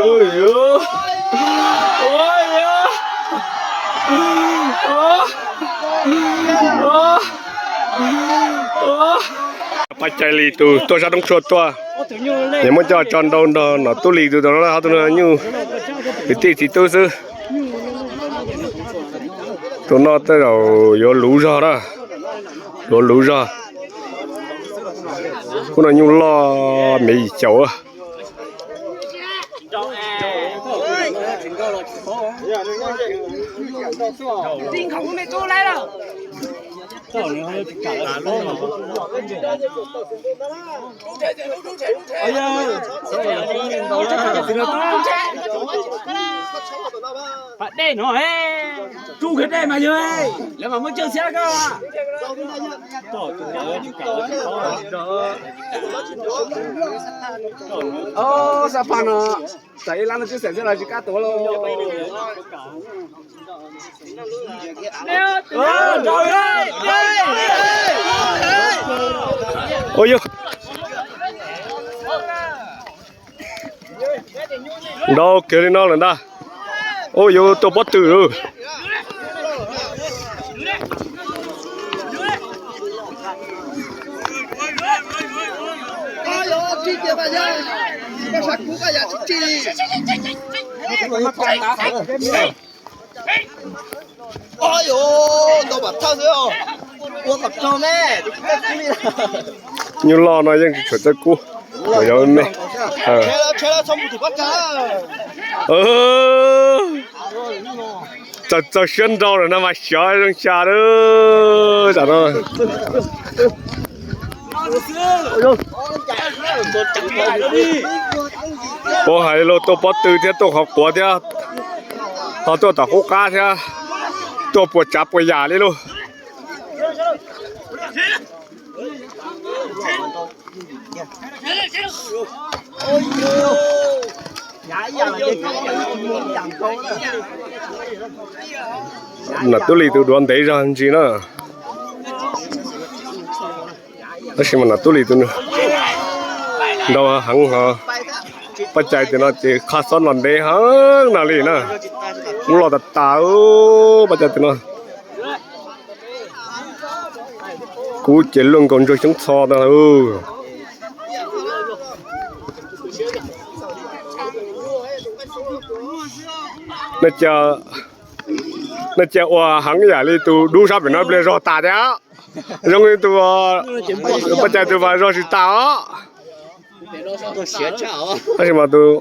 Paj Cai Lis tus tuaj sab roob tshuaj tuaj, nws muab coj tso nrau nrog Nom Tub Lis tus, tus no ho tus no nyuj kwv tij txiv tub xwb. Tus no tej zaum yuav luv zog na, yuav luv zog. Khub no nyuj loj mev yim caum. Pab dej no, tsuj kiag dej mas yog, lawv mas muaj cawj xiab koj. Xab phaj no, tsam ib lab no twb xam xwb los tsis kab tuav lauj. Ua yog nrau kiag li no lawm ntag. Ua yuav tua pob tw lauj. Nyuj loj no yeej tsis tshua txawj kub, yog me. Txaus txaus siab nrau lawm no mas xyov zoo xya lawm tam no. Puab hais lauj, tuaj pob tw thiab tuaj qhov quav thiab, ho tuaj tom qub qab thiab, tuaj puas tsav puas yam li lauj. Nom Tub Lis tus duav ntev zog ntsis na. Tab sis mas Nom Tub Lis tus nrau heev hos. Paj Cai tus no ces qhov xob los ntev heev no li na. Kub los tas tas, Paj Cai tus no. Kub ces luaj nkaus ntsuag xyoob txho tas. Nej cia ua heev yam li tus dub sab pem no pliag zog tas thiab. Zoo li tus Paj Cai tus mas zog tsis tas os. Tab sis mas tus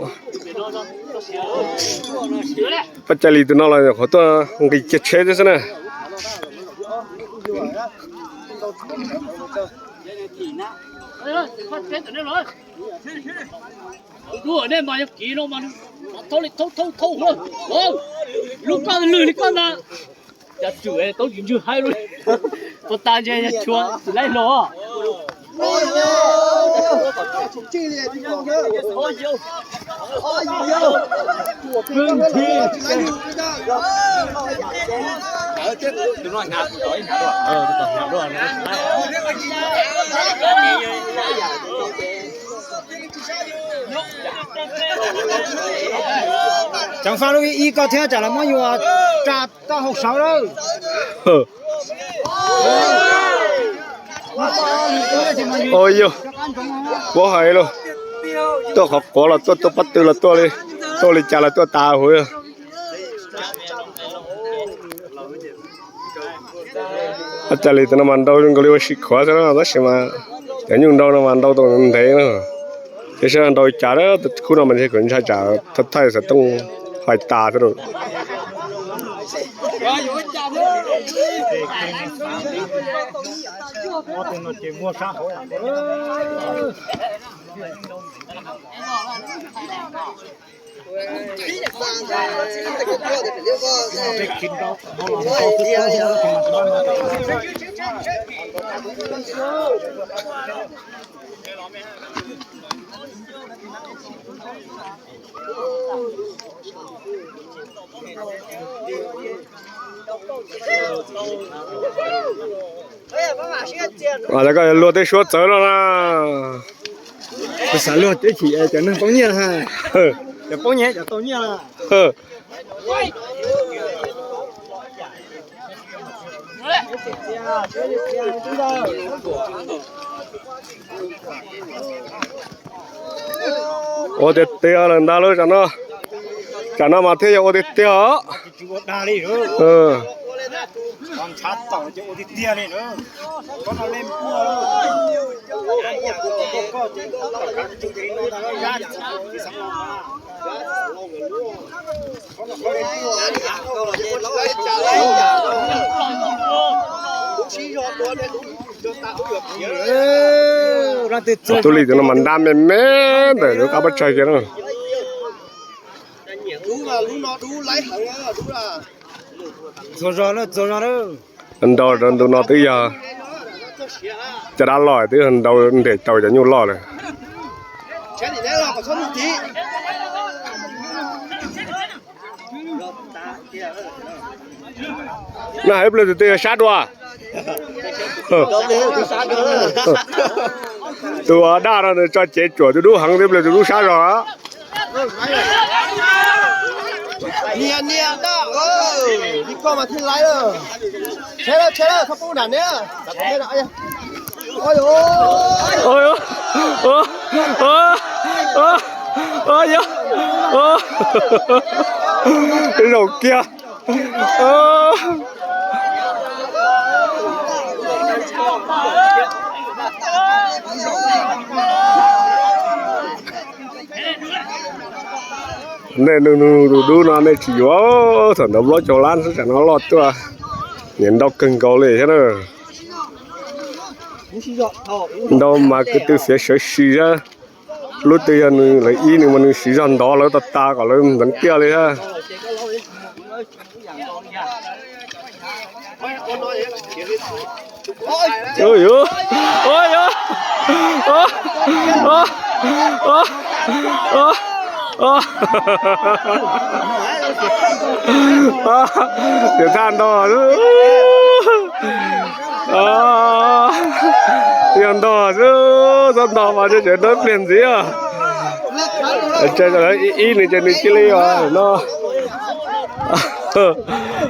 Paj Cai Lis tus no los nyuam qhuav tuaj nqis kiag tsheb thiab xwb na. Lub koj lwg li koj ntag. Cas tsum tau tsis ntswg haib lub. Puas tas ntshe yog tshuav tsis laib hlo. Ceev faj lub ib koj thiab tsam lawv muab yus tsa tau hauv sawv lawm. Ua yog, puab hais lauj, tuaj qhov quav los tuaj, tuaj pob tw los tuaj li, tuaj li cas los tuaj tas huv. Ua cas li tus no mas nrau zoo nkaus li ua si khuav xwb no, tab sis mas cov nyuj nrau no mas nrau tau ntev na. Ces saib nrau li cas, khub no mas ntshe kuv ntshai tsam thaij xov tooj hais tas xwb lauj. Lawv koj luag tej suab txawv no na. Xav luag teb chim cov neeg poob nyiaj ha. Poob nyiaj cov tau nyiaj. Ua tiag tiag lawm ntag lauj, tsam no, tsam no mas thiaj yog ua tiag tiag os. Tub Lis tus no mas nrab me me ntawm lub qab pob tsaig kiag na. Nrau rau ntu no twb yog caj dab loj twb nrau nres rau cov nyuj loj lawm. No hais ib pliag tus twg yog sab dua. Tus daj no nws tso cev tsuam tus dub heev, ib pliag tus dub sab zog. Zaum kiag. Nej nug nug tus dub no nej tsis yuav, thaum ntawd plaub caug lab xwb, tsam no loj tuaj, niam ntau kawg nkaus li thiab na. Ntau mas kwv tw fiav sawv si xwb. Lub twg yog nws lawv ib nws mas nws siv zog ntov lawv tas tas kom lawv nteev tiaj li thiab. Tias thaj ntog xwb, yog ntog xwb, txhob ntog mas tseem dawb pliag ntxiv. Ib nws ces nws cia li no,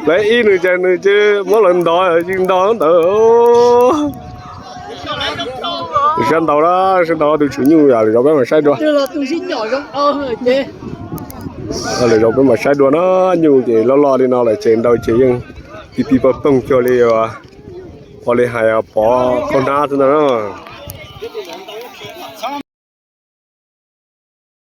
lawv ib nws ces nws cia muab lawv ntov, yeej ntog ntawd. Sab ntau na, sab ntau tus tswv nyuj, lwm zaus peb mam saib dua. Lwm zaus peb mam saib dua na, nyuj ces loj loj li no lawm ces ntau ces yeej pib pib pog poog cuag li, ua li hais pov khaub hnab xwb ntag na.